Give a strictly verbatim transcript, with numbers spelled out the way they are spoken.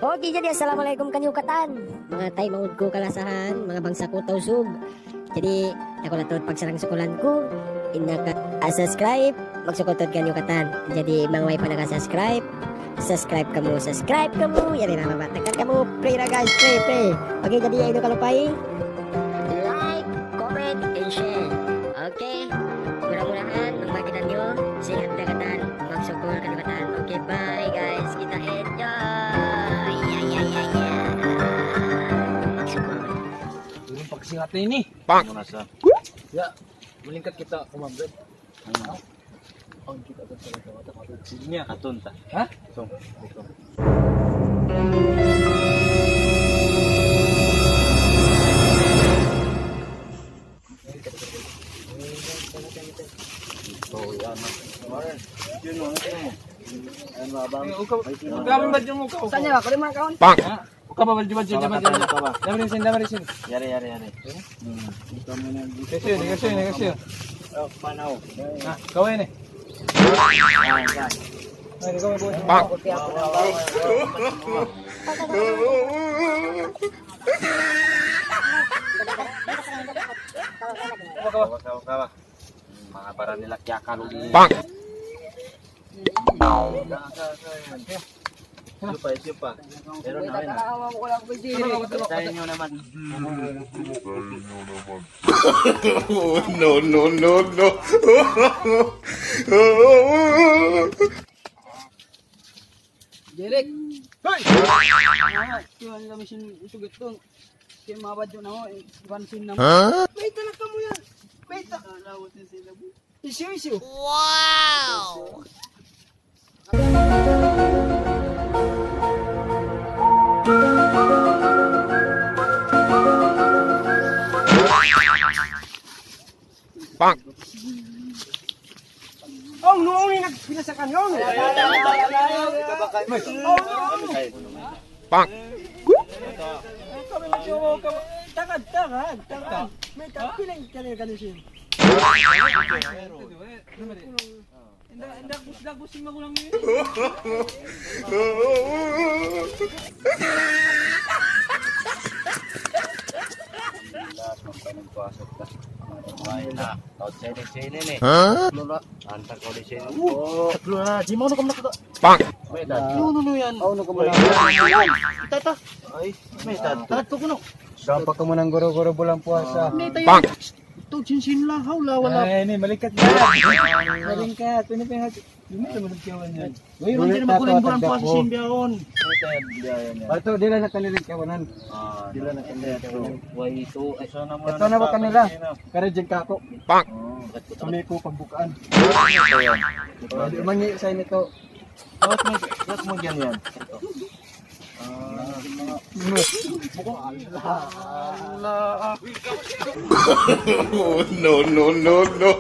Okay, jadi assalamualaikum kaniyu katan, manga taymanghud ku kalasahan, manga bangsa ku Tausug. Jadi, taga' tuud pagsarang-sukulan ku in naka-subscribe, magsukul tuud kaniyu katan. Jadi, manga way pa naka-subscribe, subscribe kamu, subscribe kamu. Yari na, mama, tekan kamu, pray na, guys, pray, pray. Okay, jadi ayaw niyu kalupahi like, comment, and share. Okay? Mura-murahan, mangbaha' kitaniyu, sihat na katan, magsukul katan. Okay, bye, guys. Kita enjoy. Yeah, yeah, yeah, yeah. Magsukul. Turun pagsihat ini. Bang. Muna sa. Ya, malingkat kita kumabit. Hmm. Ang kita sa mga mata, mata. Sige niya. Atun ta. Ha? Atun. Atun. Oh, yan. Yun, ano, ano, ano, abang. Eh, ukaw, ukaw, ukaw, ukaw. Saan niya? Kunin mo ang kahon. Bang! Ha? Ukaw ba, badju, badju, badju, badju. Ukaw ba? Dama rin sin, dama rin sin. Yari, yari, yari. Hmm. Kasi, kasi, kasi. Oh, panaw. Ha, kaway ni. Ay, kaway, kaway. Bang! Ukaw, ukaw, ukaw. Manga barang nila kiyakalu' ini. Bang! Siyu pa, siyu pa. Pero na, na. Sa inyo naman. No, no, no, no. Derek! Hoy! Ah, kiwan kami sin itu gitu. Kaya mabadyo na ho, eh, iban sin namu. Ha? Mayta' na kamu yan. Mayta'. Issue, issue. Wow! Bang! Oh, no, no, nagpinasakan yun. Bang! Tagad, tagad, tagad. May tagpiling ka na ganun siya. Inda, inda, kusdag, kusing magulang yun. Alhamdulillah, sampai nagpuasa kita. Ay, na. Taud sini, sini ni. Ha? Lula. Antak ko di sini. Oh, lula. Di mo na kami nakita. Bang! May dad. Ano, ano yan? Oh, ano ka muna? Kita ta. Ay, may dad. Tato ko, no. Saan pa ka muna ng guro-guro bulan puasa? Bang! Ito, sinsin lang, hawla, wala. Ay, ini, malikat na. Malikat, ini pa yung hati. Hindi naman nagkiyawan yan. Wayruun di na makulang bulan puasa sin biyaun. Ito, di lang na kanilang kiyawanan. Di lang na kanilang kiyawanan. Ito na ba kanila? Kaya dyan ka ako. Bang! Sumiko pagbukaan. Mangi sa inyo to. Ba't mo, ba't mo ganyan? No, no, no, no.